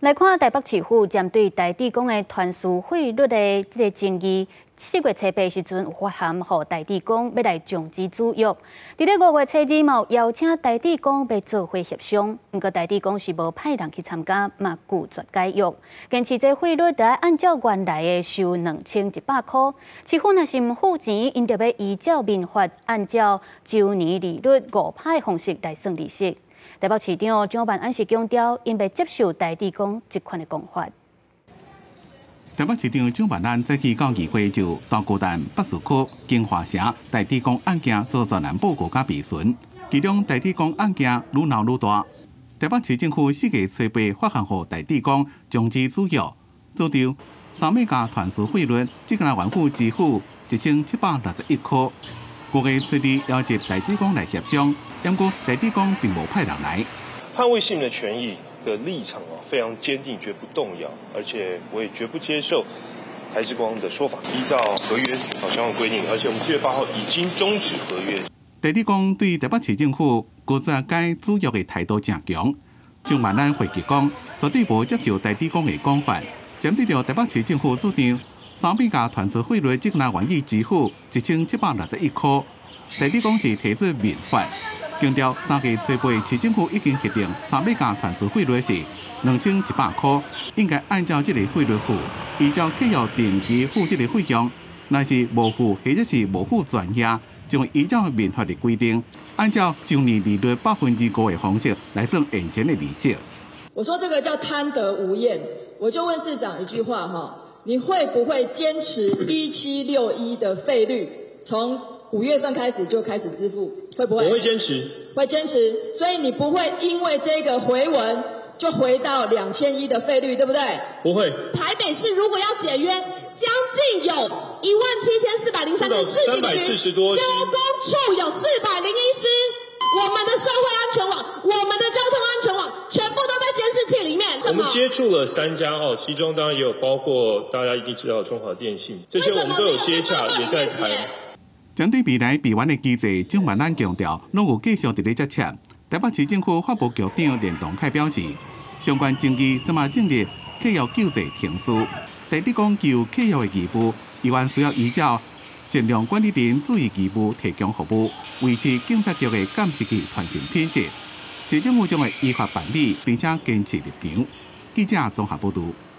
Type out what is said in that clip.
來看台北市府針對台智光的傳輸費率的這个爭議，4月初8時陣有發函予台智光欲來終止租約。佇咧5月初2嘛有邀請台智光欲做伙協商，毋過台智光是無派人去參加，嘛拒絕解約，堅持這費率著愛按照原來的收2100箍。市府若是毋付錢，𪜶就欲依照民法，按照週年利率5趴的方式來算利息。台北市長蔣萬安是強調，𪜶袂接受台智光這款的講法。台北市長蔣萬安早起到議會就大巨蛋、北市區、京華城台智光案件做專欄報告佮備詢，其中台智光案件愈鬧愈大。台北市政府4月初8發函予台智光終止租約，主張三碼加傳輸費率，只干焦願意支付1761箍。5月初2邀集台智光來協商，毋過台智光並無派人來。捍衛市民的權益的立場啊，非常堅定，絕不動搖，而且我也絕不接受台智光的說法。依照合約好相關規定，而且我們4月8號已經終止合約。台智光對台北市政府拒絕解租約的態度誠強，蔣萬安回擊講，絕對無接受台智光的講法。針對著台北市政府主張三碼加傳輸費率，只干焦願意支付1761箍，台智光是提出民法。強調3月初8，市政府已經核定三碼加傳輸費率是2100箍，應該按照這个費率付，依照契約定期付這个費用。若是無付或者是無付全額，就會依照民法的規定，按照週年利率5%的方式來算現錢的利息。我說這個叫貪得無厭，我就問市長一句話哈，你會不會堅持1761的費率，從5月份開始就開始支付，會不會？我會堅持，會堅持，所以你不會因為這個回文就回到2100的費率，對不對？不會。台北市如果要解約，將近有17,403只市警局，交工處有401支，我們的社會安全網、我們的交通安全網，全部都在監視器裡面。我們接觸了三家哦，其中當然也有包括大家一定知道中華電信，這些我們都有接洽，也在談。針對未來閉環的機制，蔣萬安強調，攏有繼續佇咧接洽。台北市政府法務局長連棟凱表示，相關爭議這馬進入契約救濟程序。台智光具有契約的義務，猶原需要依照善良管理人注意義務提供服務，維持警察局的監視器傳訊品質。市政府將會依法辦理，並且堅持立場。記者綜合報導。